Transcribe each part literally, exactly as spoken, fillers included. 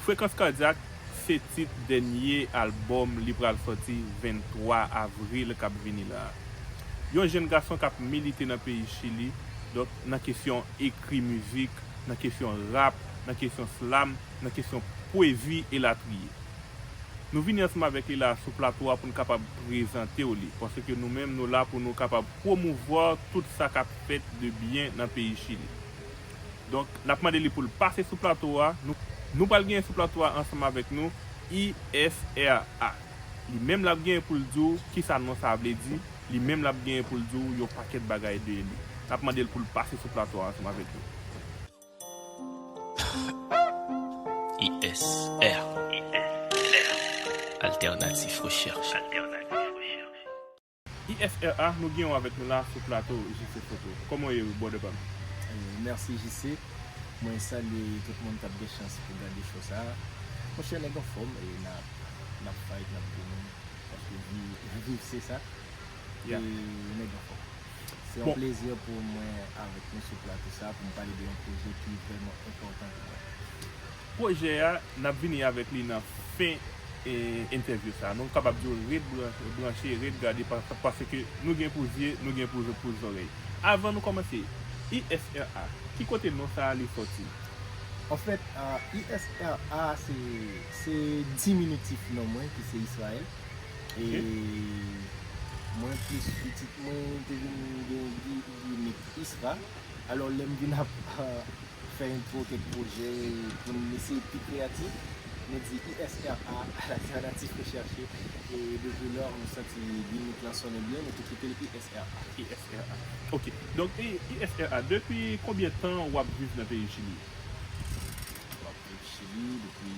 Frekans Kadyak se tit dènye albòm li pral sòti venntwa avril k ap vini la a. Yon jèn gason k ap milite nan peyi Chili, donk nan kesyon ekri mizik, nan kesyon rap, nan kesyon slam, nan kesyon pwezi elatriye. Nou vini ansanm avèk li la sou plato a pou n kapab prezante w li, paske nou menm nou la pou nou kapab pwomouvwa tout sa k ap fèt de byen nan peyi Chili. Donk, n ap mande li pou l pase sou plato a. Nou, nou pral genyen sou plato a ansanm avèk nou I S R A. Li menm l ap genyen pou l di w kisa non sa a vle di. Li menm l ap genyen pou l di w yon pakèt bagay de li. N ap mande l pou l pase sou plato a ansanm avèk nou. I S R. Alternative Recherche. I S R A, nou gen w avèk nou la sou plato J C Photo. Kòman w ye, brother pa m? Eh, mèsi J C. Mwen salye tout moun k ap gen chans pou gade show sa a. Monchè, nèg anfòm, e n ap, n ap fight, n ap goumen. Paske vi, viv se sa. E nèg anfòm. Se yon plezi pou mwen avèk nou sou plato sa a, pou m pale de yon pwojè ki vrèman enpòtan pou mwen. Pwojè a, n ap vini avèk li nan fen entèvyou sa a. Nou kapab di w ret branche, ret gade, paske nou gen pou zye, nou gen pou zòrèy. Avan nou kòmanse, I S R A, ki kote non sa a li sòti? Anfèt, I S R A se, se diminitif non mwen ki se Israel. E mwen plis pitit mwen te vin gen gimik Isra. Alò lè m vin ap fè entwo kèk pwojè pou n eseye pi kreyatif, nou di I S R A, Alternative Recherche, e depi lò nou santi gimik lan sonnen byen, nou tou kite l I S R A. I S R A. Ok. Donk, I S R A, depi konbyen tan w ap viv nan peyi Chili? M ap viv Chili depi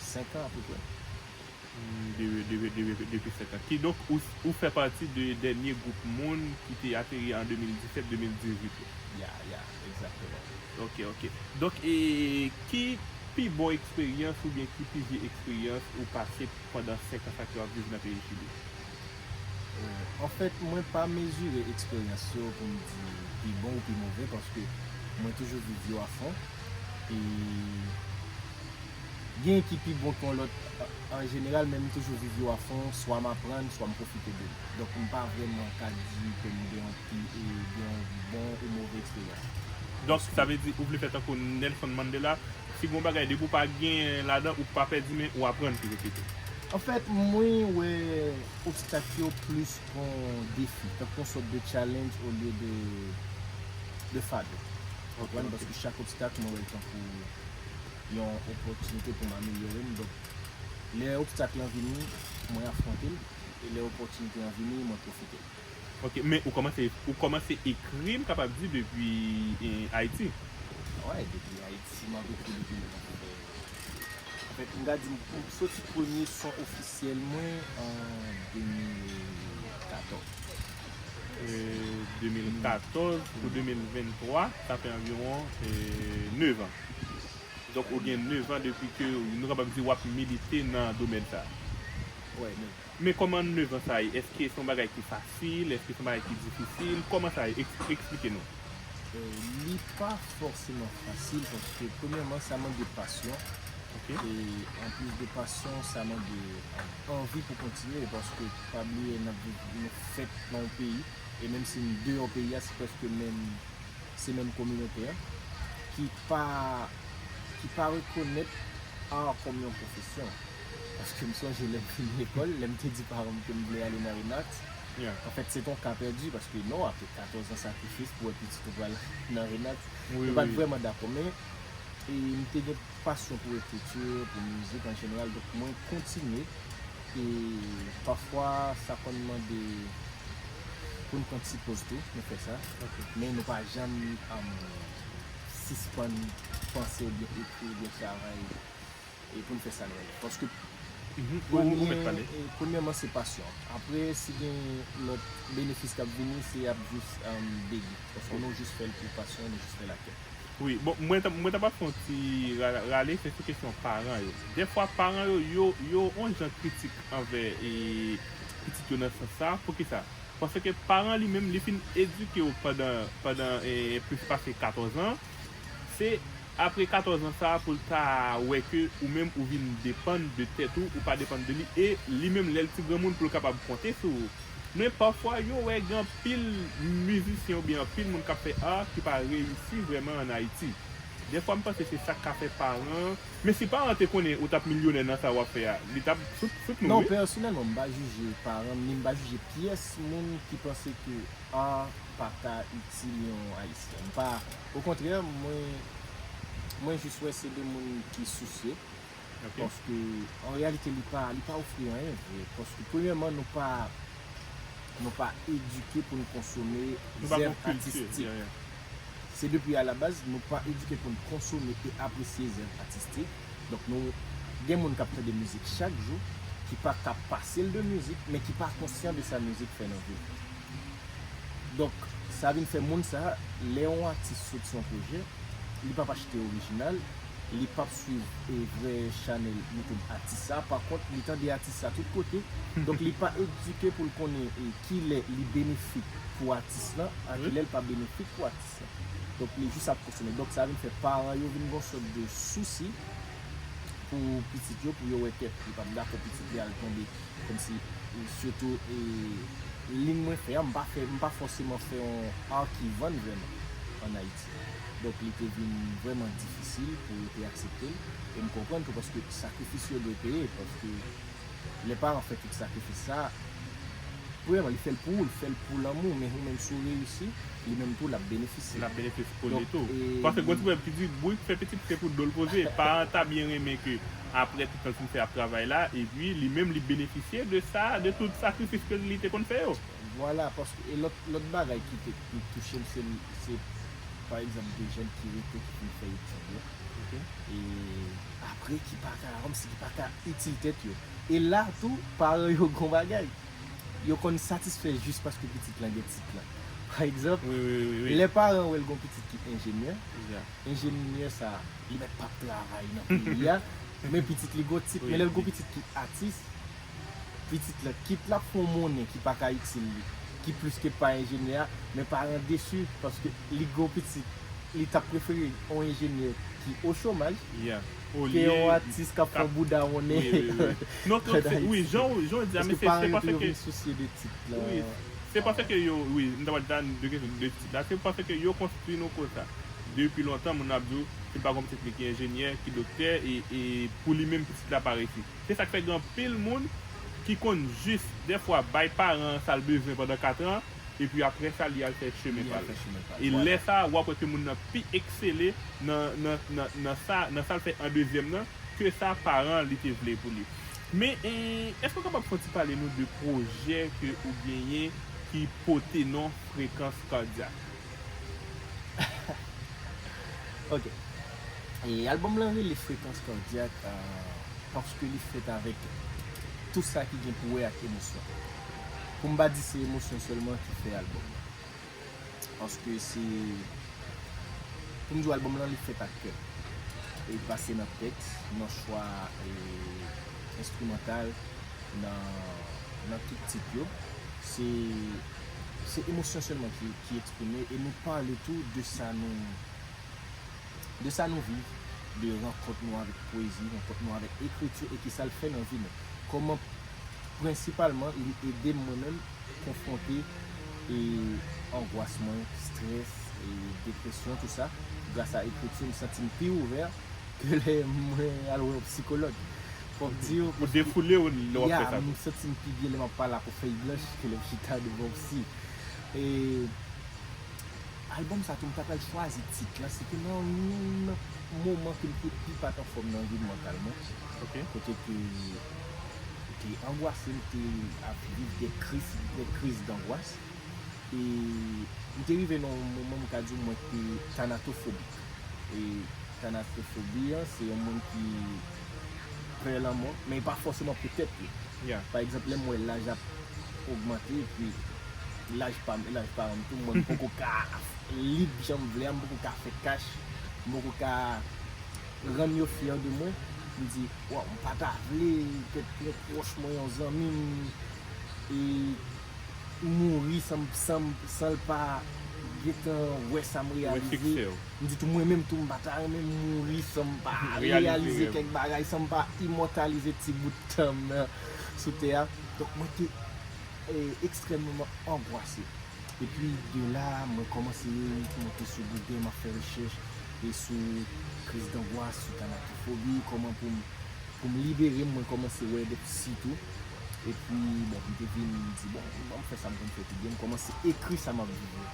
senk an apeprè. Depi senk an. Kidonk, ou, ou fè pati de dènye gwoup moun ki te ateri an de mil disèt, de mil dizuit yo. Ya, ya, egzakteman. Ok, ok. Donk, e, ki pi bon eksperyans oubyen ki pi vye eksperyans ou pase pandan senk an sa ke w ap viv nan peyi Chili? Anfèt, mwen pa mezire eksperyans yo pou m di pi bon ou pi move, paske mwen toujou viv yo afon. E gen ki pi bon ke yon lòt an jeneral, men m toujou viv yo afon, swa m aprann, swa m pwofite de li. Donk, m pa vrèman ka di ke m gen yon pi, e, gen yon bon ou move eksperyans. Donk, sa vle di, ou vle fè tankou Nelson Mandela, si gen yon bagay, depi w pa genyen ladan, ou pa pèdi, men ou aprann pito pito. Anfèt, mwen wè obstak yo plis kon defi, tankou yon sòt de challenge olye de, de fado. Ou konprann? Paske chak obstak, mwen wè l tankou yon opòtinite pou m amelyore m. Donk, lè obstak lan vini, mwen afwonte l, e lè opòtinite an vini, mwen pwofite l. Ok, men ou kòmanse, ou kòmanse ekri, m kapab di, depi, e, Ayiti? Wi, depi Ayiti, m ap ekri depi lè m ap fè. Anfèt, m ka di, m soti premye son ofisyèl mwen an de mil katòz. E, de mil katòz pou de mil venntwa, sa fè anviwon, e, nèf an. Donk, ou gen nèf an depi ke nou kapab di w ap milite nan domèn sa a. Wi, nèf an. Men kòman nèf an sa ye? Èske se yon bagay ki fasil? Èske se yon bagay ki difisil? Kòman sa ye? Eks-, eksplike nou. E, li pa fòseman fasil paske, premyèman, sa mande pasyon. E anplis de pasyon, sa mande, e, anvi pou kontinye, paske pa bliye n ap viv, nou fèt nan yon peyi, e menm si n deyò peyi a, se prèske menm, se menm kominote a, ki pa, ki pa rekonèt art kòm yon pwofesyon. Paske m sonje lè m fin lekòl, lè m te di paran m ke m vle ale nan Renax, anfèt, se te yon ka pèdi, paske non, apre katòz an sakrifis pou wè pitit ou pral nan Renax, yo pa t vrèman dakò. Men, e, m te gen pasyon pou ekriti, pou mizik an jeneral, donk mwen kontinye. E pafwa, sa konn mande pou n pran ti poz tou, nou fè sa. Men nou pa janm, um, sispann panse oubyen ekri oubyen travay e pou n fè sa nou renmen. Paske premye, e, premyèman, se pasyon. Apre, si gen lòt benefis k ap vini, se ap jis, um, beni. Paske nou jis fè l pou pasyon, nou jis fè l ak kè. Wi, bon, mwen t ap, mwen t ap fè yon ti ra-, rale, se sou kesyon paran yo. Dèfwa, paran yo, yo, yo yon jan kritik anvè, e, pitit yo nan sans sa. Poukisa? Paske paran li menm, li fin edike w pandan, pandan, e, plis pase katòz an, se apre katòz an sa a pou l ta wè ke ou menm ou vin depann de tèt ou, ou pa depann de li, e li menm lè l ti granmoun pou l kapab konte sou ou. Men pafwa yo wè gen anpil mizisyen oubyen anpil moun k ap fè art ki pa reyisi vrèman ann Ayiti. Dèfwa m panse se sa k ka fè paran, men si paran te konnen ou t ap milyonè nan sa w ap fè a, li t ap sout, sout nou, non, wi. Pèsonèlman, m pa jije paran m, ni m pa jije pyès moun ki panse ke art pa ka itil yon Ayisyen. M pa, okontrè, mwen, mwen jis wè se de moun ki sousye. Ok. Paske, an reyalite, li pa, li pa ofri anyen vre. Paske, premyèman, nou pa, nou pa edike pou n konsome zèv atistik. Nou pa gen kilti, yeah, yeah. Se depi alabaz, nou pa edike pou n konsome e apresye zèv atistik. Donk, nou gen moun k ap tande mizik chak jou, ki pa ka pase l de mizik, men ki pa konsyan de sa mizik fè nan vi l. Donk, sa vin fè moun sa, lè yon atis soti yon pwojè, li p ap achte orijinal, li p ap swiv e vrè chanèl YouTube atis sa. Pa kont, li tande atis sa tout kote. Donk, li pa edike pou l konnen e kilè li benefik pou atis lan, a kilè l pa benefik pou atis lan. Donk, li jis ap konsome. Donk, sa vin fè paran yo vin gon sòt de sousi pou pitit yo, pou yo wè kèt, li p ap dakò pitit li al tonbe. Kòmsi, sitou, e, liy mwen fè a, m pa fè, m pa fòseman fè yon art ki vann vrèman ann Ayiti. Donk, li te vin vrèman difisil pou yo te aksepte l. E m konprann tou, paske sakrifis yo dwe peye, paske lè paran fè tout sakrifis sa, vrèman, li fè l pou ou, li fè l pou lanmou, men ou menm si w reyisi, li menm tou, l ap benefisye. L ap benefisye pou li tou. Donk, e, paske gon ti pwovèb ki di, bourik fè pitit se pou do l poze. Paran ta byen renmen ke, apre tout tan l fin fè ap travay la, epi li menm li benefisye de sa, de tout sakrifis ke li te konn fè yo. Vwala, paske, e lòt, lòt bagay ki te, ki touche m, se, se, pa egzanp, de jèn ki rete, ki fin fè etid yo. Ok. E apre, ki pa ka, kòmsi ki pa ka itil tèt yo. E la tou, paran yo gon bagay. Yo konn satisfè jis paske pitit lan gen tit lan. Pa egzanp, wi, wi, wi, wi, lè paran wè l gon pitit ki enjenyè, enjenyè sa, li mèt p ap travay nan peyi a, men pitit li gon tit, wi, men lè l gon pitit ki atis, pitit lan, kit l ap fè yon monnen ki pa ka itil li, ki plis ke pa enjenyè a, men paran desi paske li gon pitit, li t ap prefere yon enjenyè ki o chomaj, yeah, ke yon atis k ap fè yon bouda monnen. Wi, wi, wi. Non, non, se, wi, jan, jan w di a, men se, se paske yo vin sousye de tit lan. Wi, se paske yo, wi, m ta pral di de kesyon de tit la, se paske yo konstwi nou konsa. Depi lontan, moun ap di w, si l pa gon pitit li ki enjenyè, ki doktè, e, e pou li menm, pitit la pa reyisi. Se sa k fè gen anpil moun ki konn jis, dèfwa, bay paran an sa l bezwen pandan kat an, epi apre sa, li al fè chemen pa l. Li al fè chemen pa l, vwala. E lè sa a, w ap wè ke moun nan pi eksele nan, nan, nan, nan sa, nan sa l fè an dezyèm nan, ke sa paran li te vle pou li. Men, e, èske w kapab fè yon ti pale nou de pwojè ke ou genyen ki pote non Frekans Kadyak? Ok. E album lan rele Frekans Kadyak, euh, paske li fèt avèk tout sa ki gen pou wè ak emosyon. Pou m pa di se emosyon sèlman ki fè album lan. Paske se, pou m di w, album lan, li fèt ak kè. E li pase nan tèks, nan chwa, e, enstrimantal, nan, nan tout tit yo. Se, se emosyon sèlman ki, ki eksprime e nou pale tou de sa nou, de sa nou viv, de rankont nou avèk pwezi, rankont nou avèk ekriti e kisa l fè nan vi nou. Kòman, prensipalman, li ede m mwen menm konfwonte e angwas mwen, strès, e depresyon, tou sa. Gras a ekriti, m santi m pi ouvè ke lè mwen al wè yon sikològ. Fò m di w, ou defoule w lè w ap fè sa. Ya, m santi m pi byen lè m ap pale ak yon fèy blanch ke lè m chita devan yon psy. E album sa tou, m ta pral chwazi tit la, se te nan youn nan moman ke m te pi pa t anfòm nan vi m mantalman. Ok. Kote ke m te angwase, m te ap viv de kriz, de kriz dangwas. E m te rive nan yon moman, m ka di w, mwen te tanatofobik. E tanatofobi an, se yon moun ki pè lanmò, men e pa fòseman pou tèt li. Yeah. Pa egzanp, lè m wè laj ap ogmante, epi laj pa m, laj paran m tou, mwen m poko ka lib jan m vle a, m poko ka fè kach, m poko ka rann yo fyè de mwen, m di, waw, m pa ta vle, kèk yon pwòch mwen, yon zanmi m, e mouri san, san, san l pa gentan wè sa m reyalize. M di tou, mwen menm tou, m pa ta renmen mouri san m pa reyalize kèk bagay, san m pa imòtalize ti bout tan m nan sou tè a. Donk, mwen te eh, ekstrèmeman angwase. Epi de la, mwen kòmanse monte sou Google, m ap fè rechèch e sou kriz dangwas, sou tanatofobi, kòman pou m, pou m libere m, mwen kòmanse wè de sitou. Epi, bon, m te vin di, bon, ban m fè sa m konn fè pi byen, m kòmanse ekri sa m ap viv yo.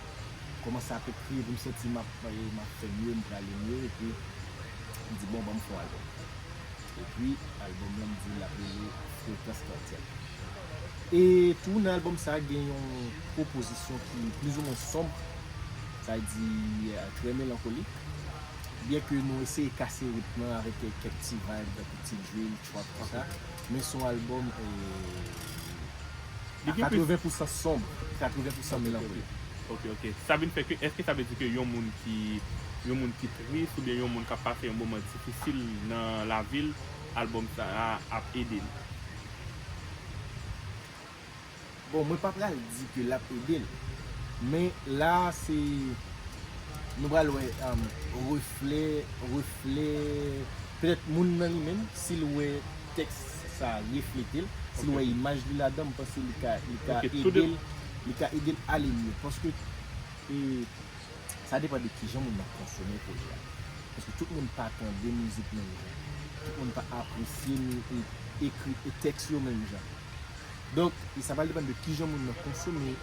Kòmanse ap ekri, epi m santi m ap, eh, m ap fè mye, m prale mye, epi m di, bon, ban m fè yon albòm. Epi, albòm lan, m di l ap rele Frekans Kadyak. E tou nan albòm sa a, gen yon pwopozisyon ki plizoumwen sonb, sa vle di, eh, trè melankolik. Byen ke nou eseye kase ritm lan avèk, eh, kèk ti vibe, kèk ti drill, trap, konsa, men se yon albòm, eh, a katreven pousan sonb, katreven pousan melankolik. Ok, ok. Sa vin fè ke, èske sa vle di ke yon moun ki, yon moun ki tris oubyen yon moun k ap pase yon moman difisil nan lavi l, albòm sa a ap ede l? Bon, mwen pa pral di ke l ap ede l. Men la, se, nou pral wè, um, reflè, reflè, petèt moun nan li menm, si l wè tèks sa reflete l, si l wè imaj li ladan, m panse li ka, li ka ede l, li ka ede l ale mye. Paske, e, sa depann de kijan moun nan konsome pwojè a. Paske tout moun pa tande mizik menm jan. Tout moun pa apresye mi-, e, ekri, e, tèks yo menm jan. Donk, e sa pral depann de kijan moun nan konsome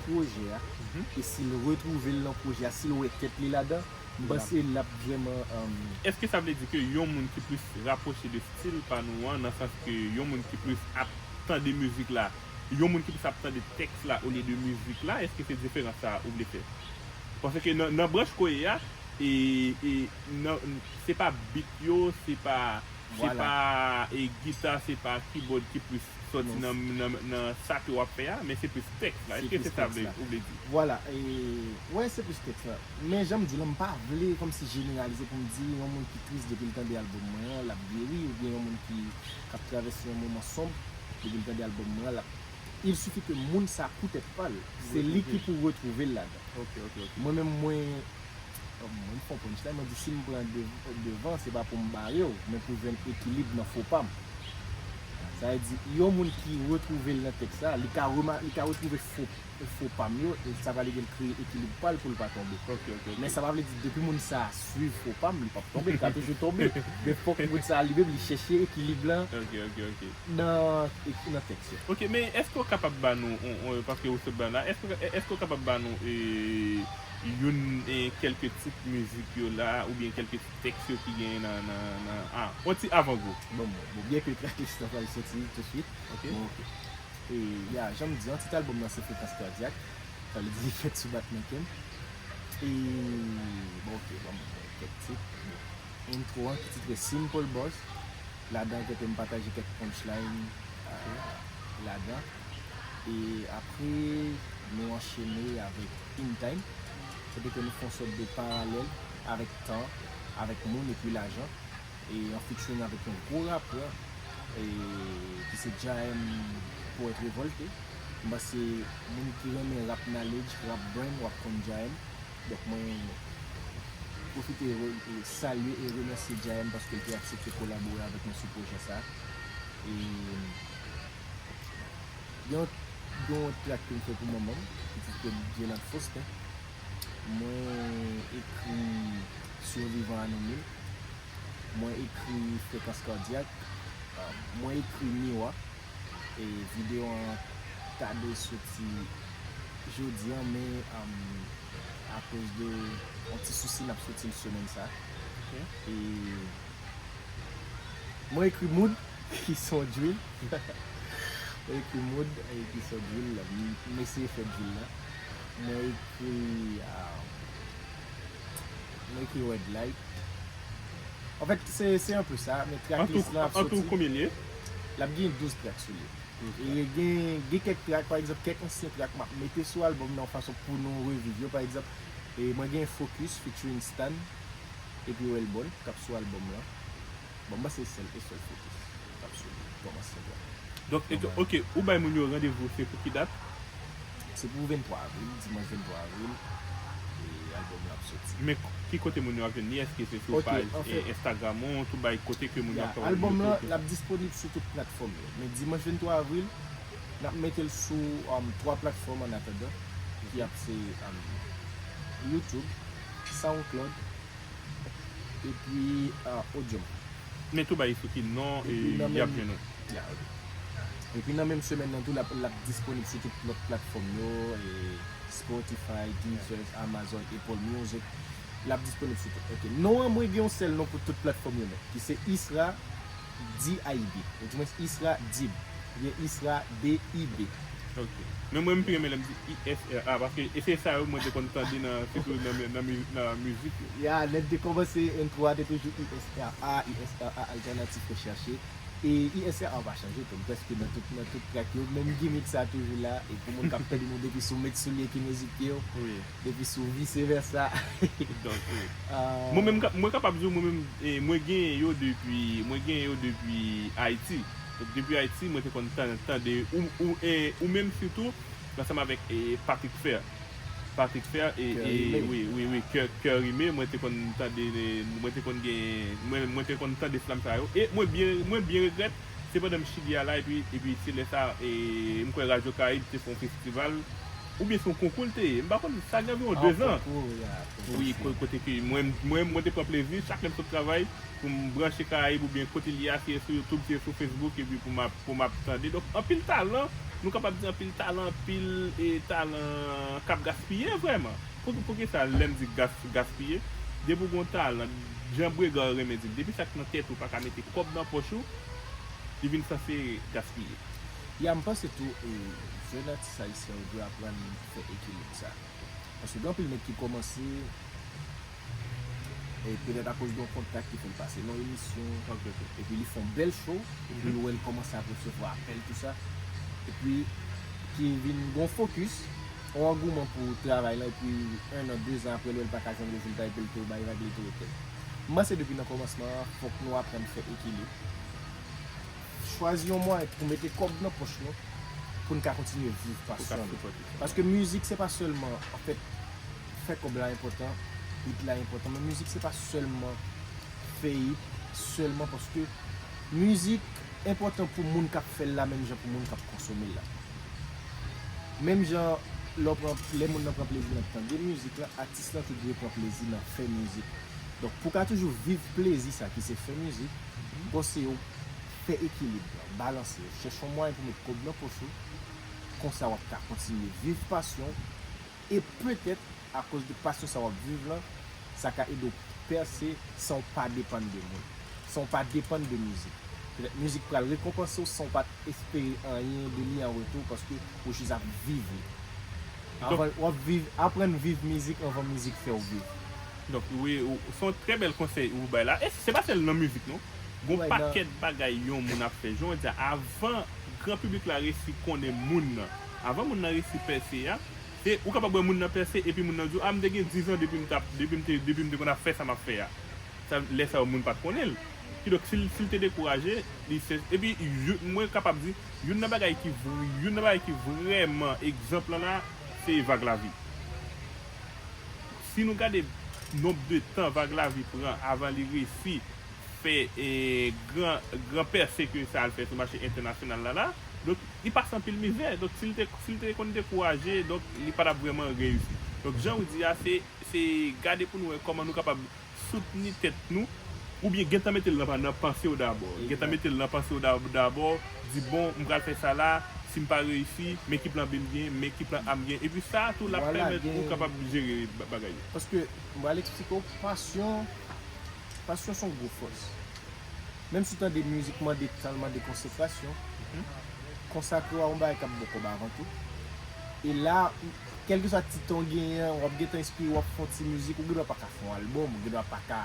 pwojè a, e si l retwouve l nan pwojè a, si l wè tèt li ladan, m panse l ap vrèman, um, Èske sa vle di ke yon moun ki plis rapwoche de stil pa nou an, nan sans ke yon moun ki plis ap tande mizik la, yon moun ki plis ap tande tèks la olye de mizik la, èske se diferans sa a ou vle fè? Paske nan, nan branch koye a, e, e, nan, se pa beat yo, se pa, se pa, e, gita, se pa keyboard ki plis sòti nan, nan, nan sa ke w ap fè a, men se plis tèks la. Èske se sa vle, ou vle di? Vwala, e, wi, se plis tèks la. Men jan m di w la, m pa vle kòmsi jeneralize pou m di yon moun ki tris depi l tande albòm mwen an, l ap geri, oubyen yon moun ki, k ap travèse yon moman sonb, depi l tande albòm mwen an, l ap, il sifi ke moun sa pou tèt pa l, se li ki pou retwouve l ladan. Ok, ok, ok. Mwen menm, mwen, mwen fè yon punchline, mwen di si m pran de-, devan, se pa pou m bare w, men pou jwenn ekilib nan fo pa m. Sa vle di, yon moun ki retwouve l nan tèks la, li ka rema-, li ka retwouve fo, fo pa m yo, e sa va ede l kreye ekilib pa l pou l pa tonbe. Ok, ok, ok. Men sa pa vle di depi moun sa a swiv fo pa m, li p ap tonbe, li ka toujou tonbe. Men fòk moun sa a li menm li chèche ekilib lan nan, nan tèks yo. Ok, men èske w kapab ba nou, on, on, paske ou sot ban la, èske, èske w kapab ba nou, e, youn, e, kèlke tit mizik yo la, oubyen kèlke tèks yo ki genyen nan, nan, nan, a, on ti avangou. Bon, bon, bon, byen ke tracklist la pral soti touswit. Ok. Bon, ok. E, ya, jan m di, an tit albòm nan se Frekans Kadyak. Sa vle di li fèt sou batman kè m. E, bon, ok, bon, kèk tit. Bon. Intro an ki titre Simple Boss. Ladan, kote m pataje kèk punchline, a, ladan. E apre, nou anchene avèk In Time. Kote ke nou fè yon sòt de paralèl avèk tan, avèk moun epi lajan. E an featuring avèk yon gwo rapè, e ki se Jaem Poèt Revòlte. M panse moun ki renmen rap knowledge, rap brain, w ap konn Jaem. Donk mwen pwofite re-, e salye e remèsye Jaem paske l te aksepte kolabore avèk mwen sou pwojè sa. E gen yon, gen yon track ke m fè pou manman m, ki titre Djelant Faustin. Mwen ekri Survivant Anonyme. Mwen ekri Frekans Kadyak. Ah, mwen ekri Miwa. E videyo an ta dwe soti jodi an, men, um, akoz de yon ti sousi, n ap soti l semèn sa. Ok. E mwen ekri Mood, ki se yon drill. Mwen ekri Mood, e ki se yon drill. M, m eseye fè drill la. Mwen ekri, ah, mwen ekri Red Light. Anfèt, se, se anpe sa, men tracklist lan ap soti. An tou, konbyen l ye? L ap gen douz track sou li. E gen, gen kèk track, pa egzanp, kèk ansyen track m ap mete sou albòm nan yon fason pou nou reviv yo. Pa egzanp, e mwen gen Focus featuring Stan epi Wellborn k ap sou albòm lan. Bon, m panse se sèl, e sèl Focus k ap sou li kòm ansyen track. Donk, e, ok, ou bay moun yo randevou, se pou ki dat? Se pou venntwa avril, dimanch venntwa avril, e albòm lan ap soti. Men ki kote moun yo ap jwenn li? Èske se sou Ok, paj anfèt, Instagram ou tou bay kote ke moun yo Ya, ap kapab albòm jwenn lan, li? l ap disponib sou tout platfòm yo. Men dimanch venntwa avril, n ap mete l sou um, twa platfòm an atandan, ki ap se um, YouTube, SoundCloud, epi uh, Audiomack. Men tou bay sou ki non Epi nan y ap menm- jwenn ou. Ya, ok. Epi nan menm semèn nan tou, l ap, l ap disponib sou tout lòt platfòm yo, e Spotify, Deezer, Amazon, Apple Music. L ap disponib sou tout. Ok. Non an, mwen gen yon sèl non pou tout platfòm yo menm, ki se Isra D I B. Ou di mwen Isra Dib. Oubyen Isra D I B. Ok. Men mwen m pi renmen lè m di I S R A, paske e se sa yo mwen te konn tande nan sitou nan nan mi- nan mizik yo. Ya, lè m te kòmanse, intro a te toujou I S R A, I S R A, Alternative Recherche. E I S R A pa chanje tou, prèske nan tout nan tout track yo, menm gimmick sa toujou la, e pou moun k ap tande nou depi sou met soulye ki mizik yo, Wi. Depi sou vice versa. Donk, wi. Mwen menm, mwen kapab di w, mwen menm, e, mwen genyen yo depi, mwen genyen yo depi Ayiti. Donk, depi Ayiti, mwen te konn tan- tande ou, ou, e, ou menm sitou, ansanm avèk e, Patrick Fer. Patrick Fer, e, e, wi, wi, wi, Kè, Kè Rime, mwen te konn tande, mwen te konn gen, mwen, mwen te konn tande slam sa yo. E mwen byen, mwen byen regrèt, se pandan m Chili a la, epi, epi se lè sa, e, m kwè Radyo Karayib te fè yon festival, oubyen se yon konkou l te ye. M pa konn, sa gen anviwon dezan. Wi, kote ke mwen, mwen, mwen te pran plezi, chak lè m sot travay, pou m branche Karayib oubyen kote l ye a, si e sou YouTube, si e sou Facebook, epi pou m ap, pou m ap tande. Donk, anpil talan, nou kapab di anpil talan, anpil e, talan k ap gaspiye vrèman. Pou, poukisa lè m di gas, gaspiye? Depi w gen yon talan, jan Bregard renmen di l, depi sa k nan tèt ou pa ka mete kòb nan pòch ou, li vin sanse gaspiye. Ya, m panse tou, e, jèn atis ayisyen yo dwe aprann fè ekilib sa. Paske gen anpil nèg ki kòmanse, e petèt akoz de yon kontak ki fè l pase nan yon emisyon, epi li fè yon bèl show, epi l wè l kòmanse ap resevwa apèl, tou sa, epi ki vin gen yon fokis, yon angouman pou travay la, epi en an, dezan apre, l wè l pa ka jwenn rezilta, epi l tou bay vag, li tou retèt. M panse depi nan kòmansman an, fòk nou aprann fè ekilib. Chwazi yon mwayen pou mete kòb nan pòch nou, pou n ka kontinye viv pasyon nou. Paske mizik, se pa sèlman, anfèt, fè kòb la enpòtan, hit la enpòtan, men mizik, se pa sèlman fè hit, sèlman paske mizik enpòtan pou moun k ap fè l la, menm jan pou moun k ap konsome l la. Menm jan lè w pran, lè moun nan pran plezi nan tande mizik la, atis la tou dwe pran plezi nan fè mizik. Donk, pou w ka toujou viv plezi sa ki se fè mizik, m konseye w fè ekilib la, balanse, chèche yon mwayen pou met kòb nan pòch ou, konsa w ap ka kontinye viv pasyon w, e petèt, akoz de pasyon sa w ap viv lan, sa ka ede w pèse san w pa depann de moun, san w pa depann de mizik. Petèt mizik pral rekonpanse w san w pa t espere anyen de li an retou, paske ou jis ap viv li. Anvan w ap viv, aprann viv mizik anvan mizik fè w viv. Donk, wi, se yon trè bèl konsèy ou bay la. E se pa sèl nan mizik, non. Gon pakèt bagay yon moun ap fè. Jan w di a, avan gran piblik la resi konnen moun nan, avan moun nan resi pèse a, se, ou kapab wè moun nan pèse epi moun nan di w, a, m te gen diz an depi m t ap, depi m te, depi m te konn ap fè sa m ap fè a. Sa, lè sa yo, moun pa t konnen l. Kidonk, si l, si l te dekouraje, li se, epi, yo- mwen kapab di, youn nan bagay ki vre, youn nan bagay ki vrèman egzanp lan la, se Vag Lavi. Si nou gade nonb de tan Vag Lavi pran avan li resi fè e, gran, gran pèse ke sa al fè sou mache entènasyonal la la, donk, li pase anpil mizè. Donk, si l te, si l te konn dekouraje, donk, li pa t ap vrèman reyisi. Donk, jan w di a, se, se gade pou nou wè kòman nou kapab soutni tèt nou, oubyen gentan mete l nan, nan panse w dabò. Gentan mete l nan panse w da- dabò, di, bon, m pral fè sa la, si m pa reyisi, men ki plan B m gen, men ki plan A m gen. Epi sa tou, l ap pèmèt ou kapab jere ba- bagay yo. Paske, m pral eksplike w, pasyon, pasyon se yon gwo fòs. Menm si w tande mizik mande tan, mande konsantrasyon, konsakre w a yon bagay k ap bon kòb avan tou. E la, kèlkeswa ti tan w genyen an, w ap gentan enspire, w ap fè yon ti mizik, ou gendwa pa ka fè yon albòm, ou gendwa pa ka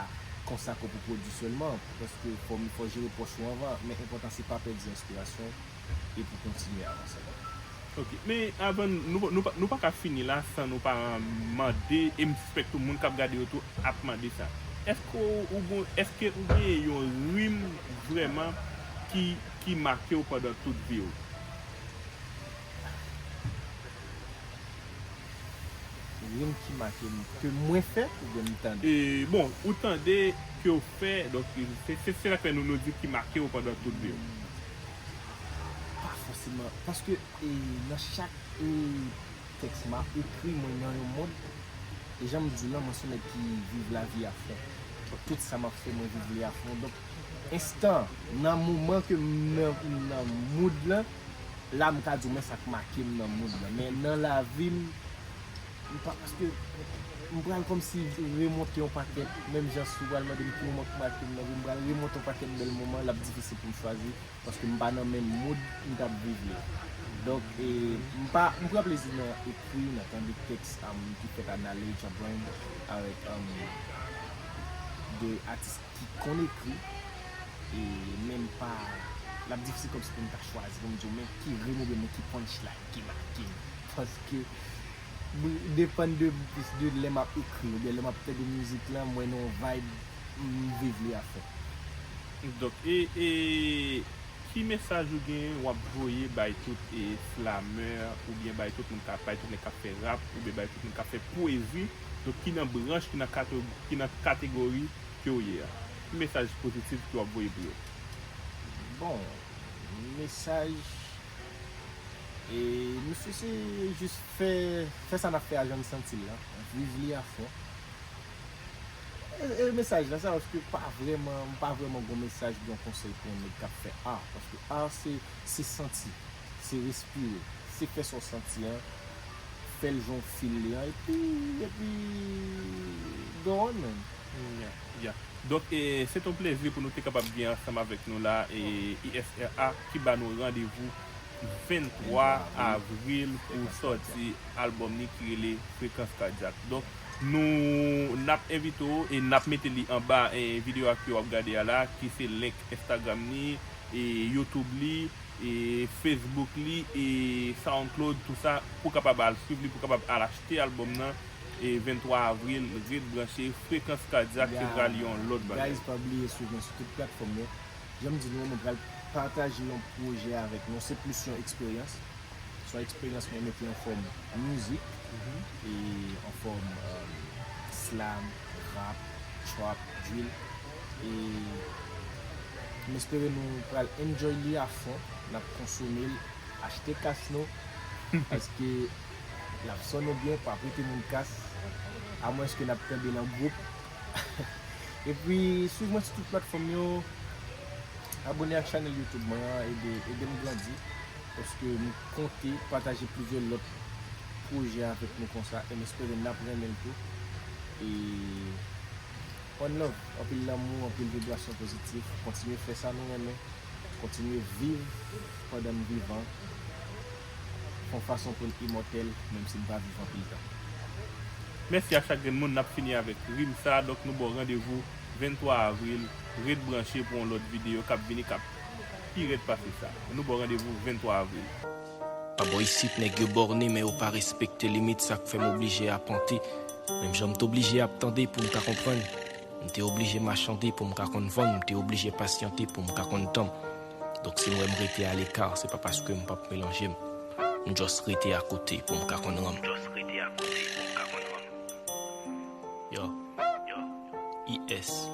konsakre w pou pwodui sèlman, paske fò, fò jere pòch ou anvan, men enpòtan se pa pèdi enspirasyon e pou kontinye avanse. Ok, men avan, nou, nou, pa- nou pa ka fini la san nou pa mande, e m sispèk tou moun k ap gade yo tou ap mande sa. Èske ou, ou gon- èske ou genyen yon rim vrèman ki, ki make w pandan tout vi w? Rim ki make m, ke mwen fè oubyen m tande? E, bon, ou tande, ke w fè, donk, se, se, se sa k fè nou, nou di ki make w pandan tout vi w. Pa fòseman, paske, e, nan chak, e, tèks m a ekri, mwen nan yon mond, e jan m di w lan, mwen se yon nèg ki viv lavi a fon. Tout sa m ap fè, mwen viv li a fon. Donk, enstan, nan moman ke m nan, m nan mood lan, la m ka di w men sa k make m nan mood lan. Men nan lavi m, m pa, paske m pral kòmsi remonte yon pakèt, menm jan si w pral mande m ki moman k make m nan vi m, m pral remonte yon pakèt bèl moman, l ap difisil pou m chwazi, paske m pa nan menm mood m t ap viv li. Donk, e, m pa, m pran plezi nan ekri, nan tande tèks, um, ki fèt a Naley Jabran avèk, um, de atis ki konn ekri, e menm pa, l ap difisil kòmsi pou m ta chwazi, pou m di w, men ki rim oubyen men ki punchline ki make m. Paske, depann de, de lè m ap ekri, oubyen lè m ap tande mizik lan, mwen nan yon vibe, m viv li a fon. Donk, e, e, ki mesaj ou gen w ap voye bay tout, e, slamè, oubyen bay tout moun k ap, bay tout nèg k ap fè rap, oubyen bay tout moun k ap fè pwezi, donk ki nan branch, ki nan kato-, ki nan kategori ke w ye a? Ki mesaj pozitif ke w ap voye pou yo? Bon, mesaj, e, mesye, se jis fè, fè sa n ap fè a jan n santi l la, viv li a fon. E, e mesaj la, sa, paske pa vrèman, m pa vrèman gon mesaj, gon konsèy pou yon nèg k ap fè art, paske art se, se santi, se respire, se fè sa w santi an, fè l jan w feel li an, epi, epi, go on, man. Yeah, yeah. Donk, e, se t on plezi pou nou te kapab gen ansanm avèk nou la, e, I S R A ki ba nou randevou venntwa avril pou sòti albòm li ki rele Frekans Kadyak. Donk, nou, n ap envite w e n ap mete li anba, e, videyo a ke w ap gade a la, ki se link Instagram li, e, YouTube li, e Facebook li, e SoundCloud, tou sa, pou kapab al swiv li, pou kapab al achte albòm nan, e venntwa avril, ret branche, Frekans Kadyak ki pral yon lòt bagay. Guys, pa bliye swiv mwen sou tout platfòm yo. Jan m di nou, mwen pral pataje yon pwojè avèk nou. Se plis yon eksperyans. Se yon eksperyans mwen mete an fòm mizik, e an fòm, um, slam, rap, trap, drill. E m espere nou pral enjoy li a fon. N ap konsome l, achte kas nou, paske l ap sònnen byen, pa prete moun kas, amwens ke n ap tande l an gwoup. Epi, swiv mwen sou tout platfòm yo, abòne ak chanèl YouTube mwen an, ede, ede m grandi, paske m konte pataje plizyè lòt pwojè avèk nou konsa, e m espere n ap renmen l tou. E one love, anpil lanmou, anpil vibrasyon pozitif, kontinye fè sa nou renmen. Kontinye viv pandan n vivan. Fè yon fason pou n imòtèl, menm si n pa viv anpil tan. Mèsi a chak grenn moun, n ap fini avèk rim sa, donk nou ba w randevou venntwa avril, ret branche pou yon lòt videyo k ap vini k ap pi rèd pase sa. Nou ba w randevou venntwa avril. Pa bò isit, nèg yo bòne, men yo pa respekte limit, sa k fè m oblije apante. Menm jan m t oblije ap tande pou m ka konprann. M te oblije machande pou m ka konn vann, m te oblije pasyante pou m ka konn tann. Donk, si n wè m rete aleka, se pa paske m p ap melanje m. M just rete akote pou m ka konn rann. Yo. I S.